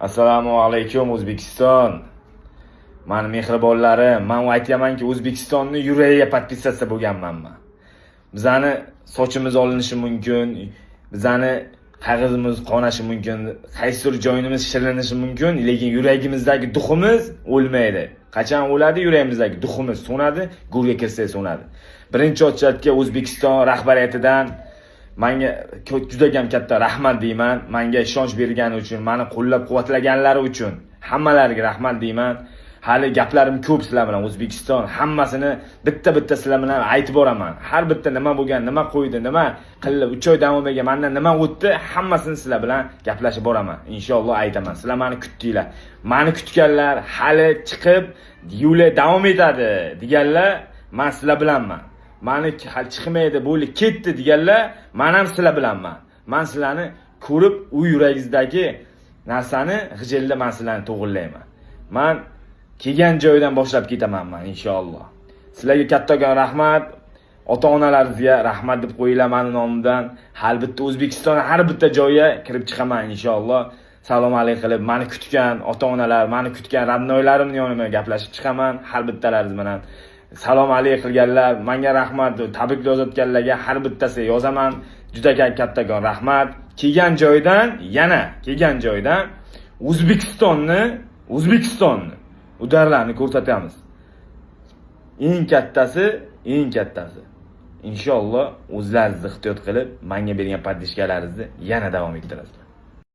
Assalomu alaykum, O'zbekiston. Mani mehribonlarim, man aytganmanki, O'zbekistonni yuragiga подписаться bo'lganman man. Bizani sochimiz olinishi mumkin, bizani qag'izimiz qonashi mumkin, qaysidir joyimiz shirlanishi mumkin, lekin yuragimizdagi дух imiz o'lmaydi. Qachon o'ladi? Yuragimizdagi дух imiz so'nadi, go'rga kirsak so'nadi. Birinchi очередь ga O'zbekiston rahbariyatidan manga juda ham katta rahmat deyman. Manga ishonch bergani uchun, mani qo'llab-quvvatlaganlari uchun hammalariga rahmat deyman. Hali gaplarim ko'p sizlar bilan, O'zbekiston, hammasini bitta-bitta sizlar bilan aytib boraman. Har bitta nima bo'lgan, nima qo'ydi, nima qildi, 3 oy davomiga mandan nima o'tdi, hammasini sizlar bilan gaplashib boraman. Inshaalloh aytaman. Sizlar mani kutdinglar. Mani kutganlar, hali chiqib yo'li davom etadi deganlar, man sizlar bilanman. Mani hali chiqmaydi, bo'ldi, ketdi deganlar, man ham sizlar bilanman. Man sizlarni ko'rib, u yuragingizdagi narsani g'ijilda man sizlarni to'g'irlayman. Man kelgan joydan boshlab ketaman man, inshaalloh. Sizlarga kattakon rahmat. Ota-onalaringizga rahmat deb qo'yinglar mani nomimdan. Har bitta O'zbekiston, har bitta joyga kirib chiqaman, inshaalloh. Salom alik qilib, mani kutgan ota-onalar, mani kutgan родной larimni yonida gaplashib chiqaman har bittalaringiz bilan. Salom alik qilganlar, menga rahmat, tabrik yozayotganlarga har bittasiga yozaman. Juda kattakon rahmat. Kelgan joydan, yana kelgan joydan O'zbekistonni удар larni ko'rsatamiz. Eng kattasi, eng kattasi. Inshaalloh o'zlaringizni ehtiyot qilib, menga bergan поддержка laringizni yana davom ettirasiz.